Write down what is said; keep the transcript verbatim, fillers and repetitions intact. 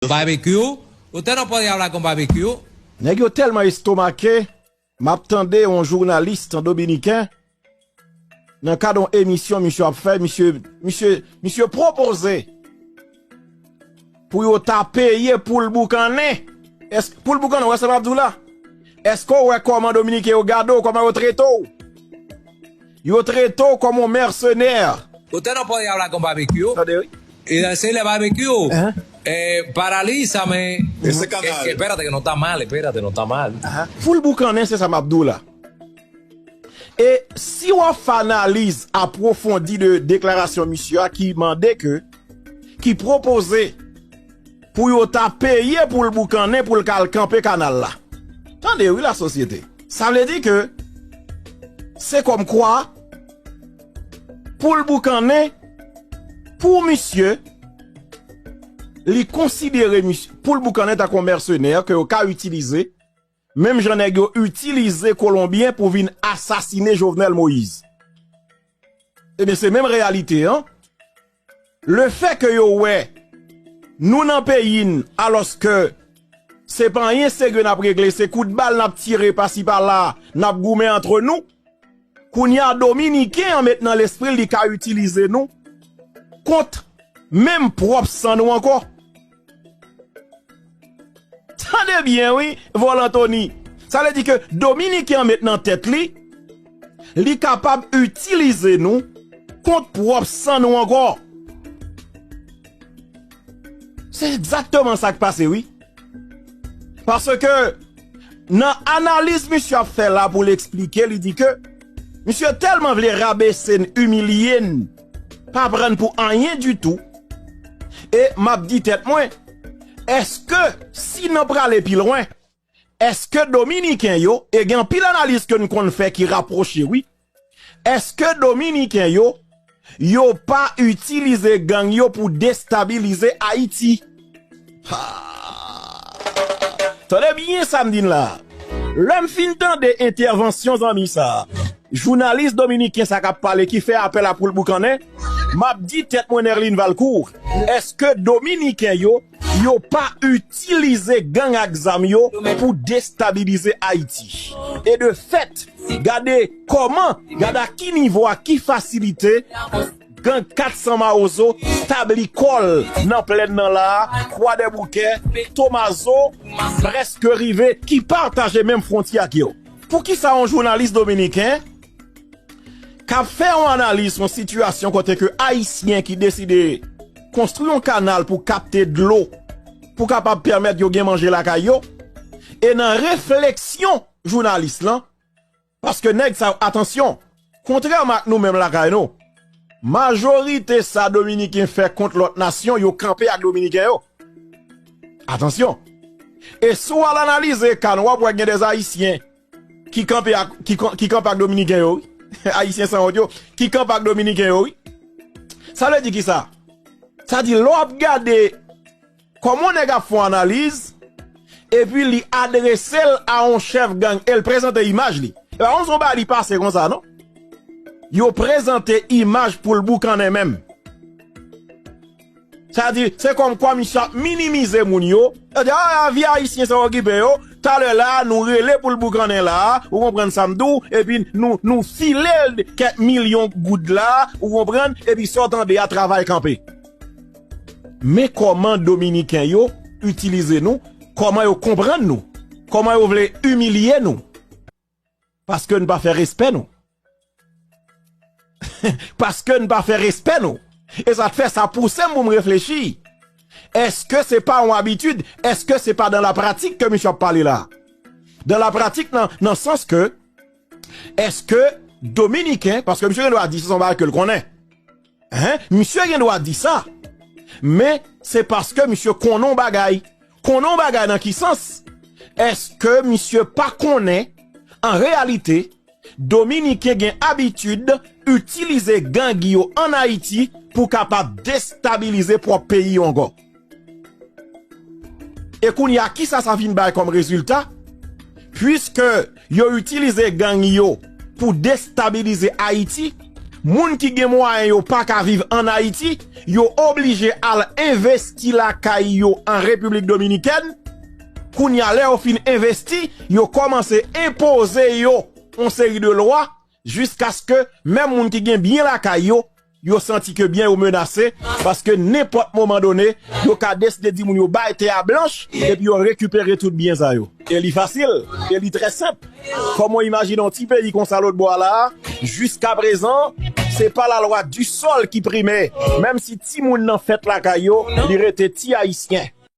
Barbecue. Usted no podía hablar con Barbecue. Nèg yo tèlman estomake, m ap tande yon jounalis, yon dominiken, nan kad yon emisyon misye ap fè, misye, misye, misye pwopoze pou yo ta peye poul boukannen. Èske poul boukannen, w wè sa m ap di w la? Èske w wè kòman dominiken yo gade w, kòman yo trete w? Yo trete w kòm yon mèsenè. Usted no podía hablar con Barbecue. Tande, wi. Y decirle Barbecue, eh, paralízame. Ese kanal. Eh, espérate que no está mal, espérate, no está mal. Poul boukannen, se sa m ap di w la. E si w ap fè analiz apwofondi de deklarasyon misye a ki mande ke, ki pwopoze pou yo ta peye poul boukannen pou l ka al kanpe kanal la. Tande, wi, lasosyete. Sa vle di ke se kòmkwa poul boukannen, pou misye, li konsidere misye, poul boukannen tankou yon mèsenè ke yo ka itilize, menm jan nèg yo itilize Kolonbyen pou vin asasine Jovenel Moïse. Ebyen, se menm reyalite an. Lefètke yo wè nou nan peyi n, alòske se pa anyen serye n ap regle, se kout bal n ap tire pasi pala, n ap goumen antre nou. Kounye a, dominiken an met nan lespri l li ka itilize nou kont menm pwòp san nou ankò. Tande byen, wi, Vòlantoni. Sa vle di ke dominiken an met nan tèt li, li kapab itilize nou kont pwòp san nou ankò. Se egzakteman sa k pase, wi. Paske nan analiz misye ap fè la pou l eksplike, li di ke misye tèlman vle rabese n, imilye n, pa pran n pou anyen ditou. E m ap di tèt mwen, èske si n prale pi lwen, èske dominiken yo, e gen anpil analiz ke n konn fè ki rapwoche, wi, èske dominiken yo, yo pa itilize gang yo pou destabilize Ayiti? Ha! Tande byen sa m di n la. Lè m fin tande entèvansyon zanmi sa, jounalis dominiken sa k ap pale ki fè apèl a poul boukannen, m ap di tèt mwen, Nerline Valcourt, èske dominiken yo, yo pa itilize gang ak zam yo pou destabilize Ayiti? E de fèt, gade kòman, gade a ki nivo, a ki fasilite gang kat san Mawozo tabli kò l nan plèn nan la a, Kwadèboukè, Tomazo, prèske rive, ki pataje menm fwontyè ak yo. Poukisa yon jounalis dominiken k ap fè yon analiz sou yon sitiyasyon kote ke Ayisyen ki deside konstwi yon kanal pou kapte dlo, pou kapab pèmèt yo gen manje lakay yo, e nan refleksyon jounalis lan, paske nèg sa yo, atansyon, kontrèman ak nou menm lakay nou, majorite sa dominiken fè kont lòt nasyon, yo kanpe ak dominiken yo. Atansyon. E si w al analize ka nou, w ap wè gen de Ayisyen ki kanpe ak, ki, ki kanpe ak dominiken yo, wi. Ayisyen sanwont yo, ki kanpe ak dominiken yo, wi. Sa vle di kisa? Sa di, lè w ap gade kòman yon nèg ap fè yon analiz, epi li adrese l a yon chèf gang, e l prezante imaj li. E pa yon bagay li pase konsa, non. Yo prezante imaj poul boukannen menm. Sa di, se kòmkwa misye ap minimize moun yo. Yo di, a, a, vi Ayisyen sa okipe yo. Talè la, nou rele poul boukannen la, ou konprann sa m di w, epi nou, nou file l kèk milyon goud la, ou konprann, epi sa w tande a, travay kanpe. Men kòman dominiken yo itilize nou, kòman yo konprann nou, kòman yo vle imilye nou. Paske n pa fè respè nou. Paske n pa fè respè nou. E sa k fè sa pouse m pou m reflechi. Èske se pa yon abitid? Èske se pa dan la pratik ke misye ap pale la? Dan la pratik, nan, nan sans ke, èske dominiken, paske misye gen dwa di sa se yon bagay ke l konnen. Hein? Misye gen dwa di sa. Men, se paske misye konnen yon bagay. Konnen yon bagay nan ki sans? Èske misye pa konnen, an reyalite, dominiken gen abitid itilize gang yo ann Ayiti pou kapab destabilize pwòp peyi yo ankò? E kounye a, kisa sa vin bay kòm rezilta? Piske yo itilize gang yo pou destabilize Ayiti, Moun ki gen mwayen yo pa ka viv ann Ayiti, yo oblije al envesti lakay yo an Repiblik Dominikèn. Kounye a, lè yo fin envesti, yo kòmanse enpoze yo yon seri de lwa, jiskaske menm moun ki gen byen lakay yo, yo santi ke byen yo menase, paske nenpòt moman done, yo ka deside di moun yo bay tè a blanch, epi yo rekipere tout byen sa yo. E li fasil, e li trè senp. Kòman w imajine yon ti peyi konsa lòtbò a la a, jiska prezan, se pa lalwa du sol ki prime. Menm si timoun nan fèt lakay yo, li rete ti Ayisyen.